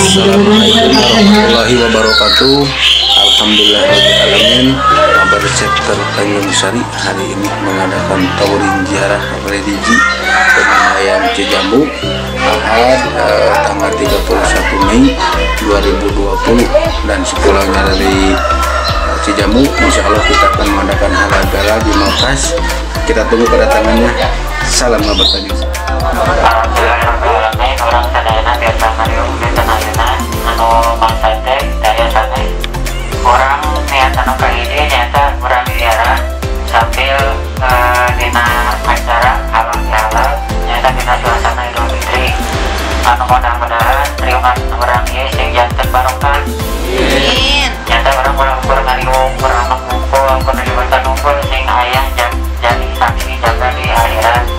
Assalamualaikum warahmatullahi wabarakatuh. Alhamdulillahirabbil alamin. Kabar chapter Tanjung Sari hari ini mengadakan touring ziarah religi ke Ayam Cijambu Ahad tanggal 31 Mei 2020, dan sepulangnya dari Cijambu insya Allah kita akan mengadakan halal bihalal di Markas. Kita tunggu kedatangannya. Salam Kabar Tanjung Sari. Orang sadayana biasa ngariung biasa ayeuna anu bangsa teh daya sanes orang niat anu kahiji nyaeta urang ziarah sambil dina acara halal bihalal nyaeta dina suasana Idul Fitri anu mudah-mudahan riungan urang ieu sing janten barokah. Amin. Nyaeta urang ulah ukur ngariung urang ngumpul kudu dibatan ngumpul sing aya jadi saksi jaga di akhirat.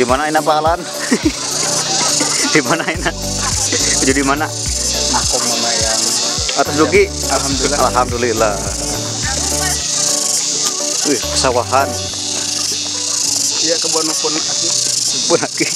Di mana enak Pak Alan? Di mana enak? Jadi di mana? Makom mama yang atas dugi. Alhamdulillah. Alhamdulillah. Wih, pesawahan. Iya, kebun pun aki. Kebun aki.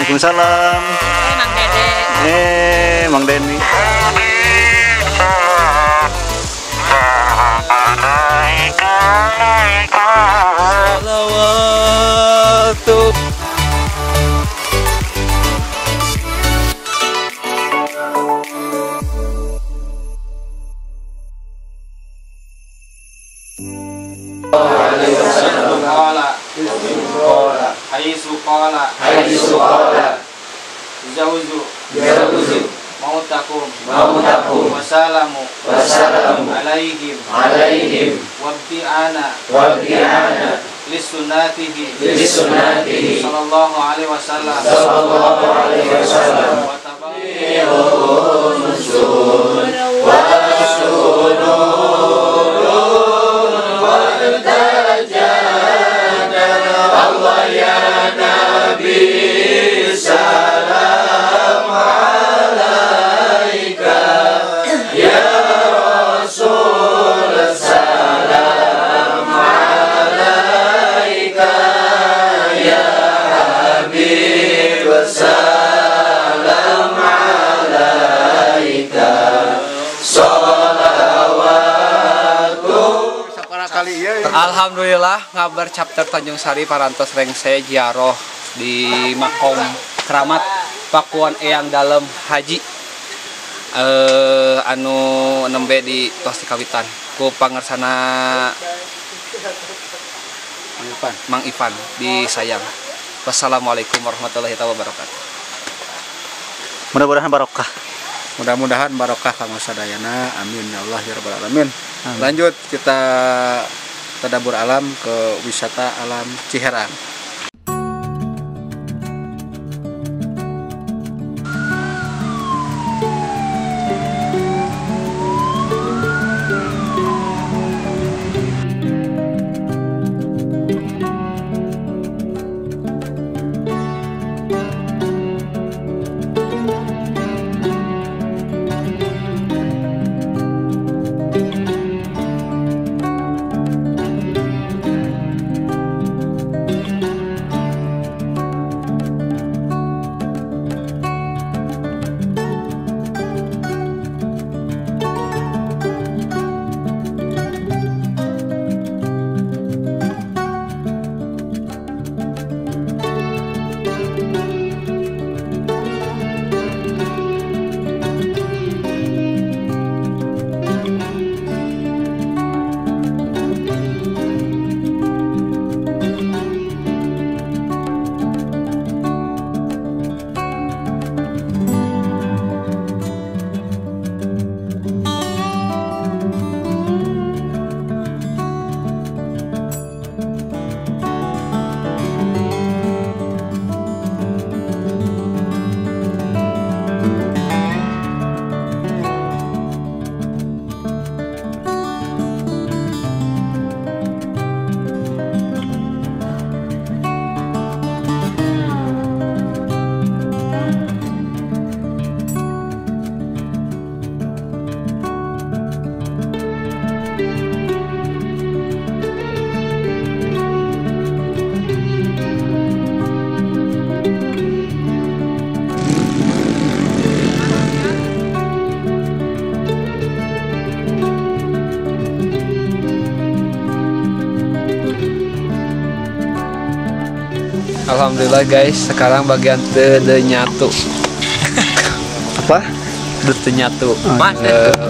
Waalaikumsalam. Mang Dede. Mang Denny. Salawatu. Haitsu qala zawju mautakum wassalamu alaihim wabti'ana lisunnatihi sallallahu alaihi wasallam Allah ya Nabi salam alaika ya Rasul salam alaika ya Habib salam alaika sholawatu. Alhamdulillah ngabar chapter Tanjung Sari parantos rengse ziarah di makom keramat Pakuan Eyang Dalem Haji anu nembe di tos kawitan ku pangersana Mang Ivan di Sayang. Wassalamualaikum warahmatullahi wabarakatuh. Mudah-mudahan barokah. Mudah-mudahan barokah kanggo sadayana. Amin ya Allah ya rabbal alamin. Amin. Lanjut kita tadabur alam ke wisata alam Ciherang. Alhamdulillah guys, sekarang bagian teu nyatu. Apa? Teu nyatu.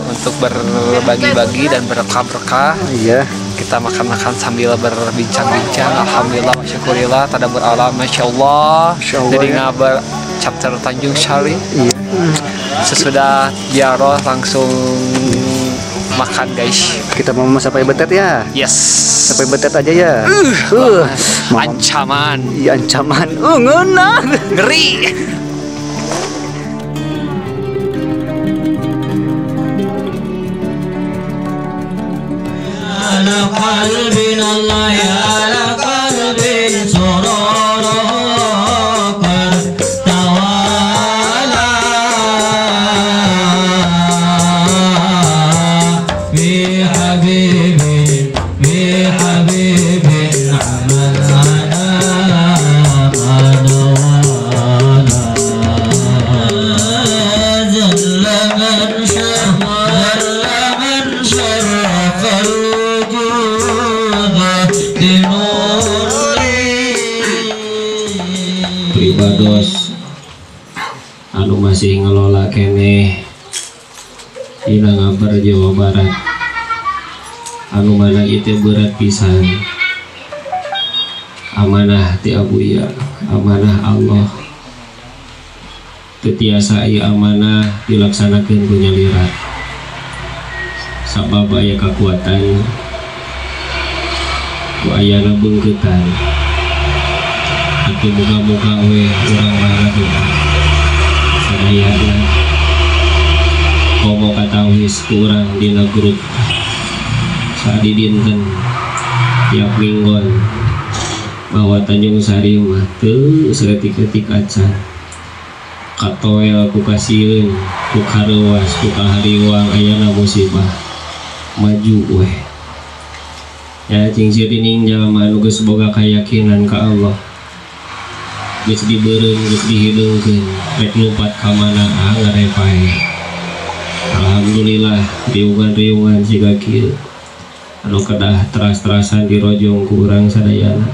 Untuk berbagi-bagi dan berkah-berkah. Iya. Kita makan-makan sambil berbincang-bincang. Alhamdulillah, syukurillah, tadabbur alam, masya Allah. Jadi ya. Ngabar chapter Tanjung Sari. Iya. Sesudah ziarah langsung makan guys. Kita mau sampai betet ya? Yes. Sampai betet aja ya. Ancaman. Iya, ancaman. Ngeunah. Ngeri. Pribados anu masih ngelola keneh dina ngabar Jawa Barat anu mana itu berat pisan amanah ti Abuya. amanah Allah teu tiasa ieu amanah dilaksanakeun ku nyalira sabab aya kakuatan ku ayana beungkeutan atuh muga-muga we urang mah doa sadayana komo katawis ku urang dina grup sadidinten tiap minggon bahwa Tanjung Sari mah teu saeutik-eutik acan katoel ku kasieun ku kareuwas ku kahariwang ayana musibah maju weh ya cing sirining jalma anu geus boga kayakinan ka Allah geus dibeureum geus dihideungkeun rek lumpat ka mana ngarepae. Alhamdulillah riungan-riungan siga kieu anu kedah teras-terasan dirojong ku urang sadayana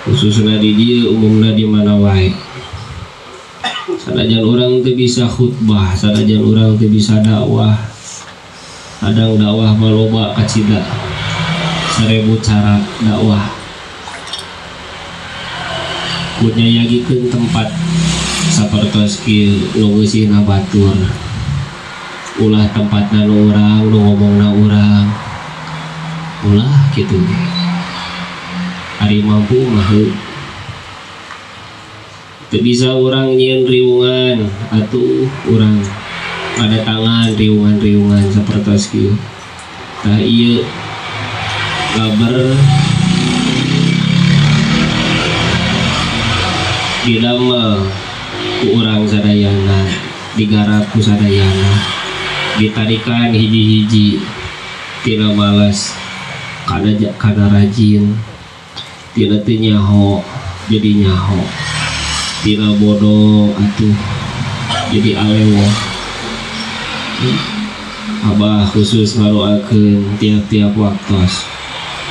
khususna di dieu umumna di mana wae. Sanajan urang teu bisa khutbah, sanajan urang teu bisa dakwah, kadang dakwah mah loba kacida 1000 cara dakwah ku nyayagikeun tempat sapertos kieu nu geusina batur ulah tempatna nu urang nu ngomongna urang ulah kitu ge ari mampu mah teu bisa urang nyieun riungan atuh urang padatangan riungan-riungan sapertos kieu tah ieu kabar didamel ku urang sadayana digarap ku sadayana ditarikan hiji-hiji tina malas kana rajin tina teu nyaho jadi nyaho tina bodoh atuh jadi alewo. Abah khusus ngadoakeun tiap-tiap waktos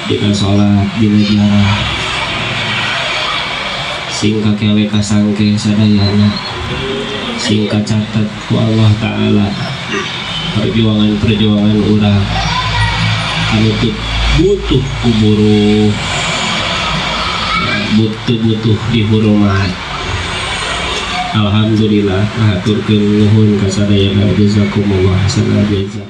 dina salat dina ziarah sing kakele kasangke sadayana sing kacatet ku Allah Ta'ala perjuangan-perjuangan urang anu butuh kuburu butuh-butuh dihormat. Alhamdulillah haturkeun nuhun ka sadayana jazakumullah hasanal jaza.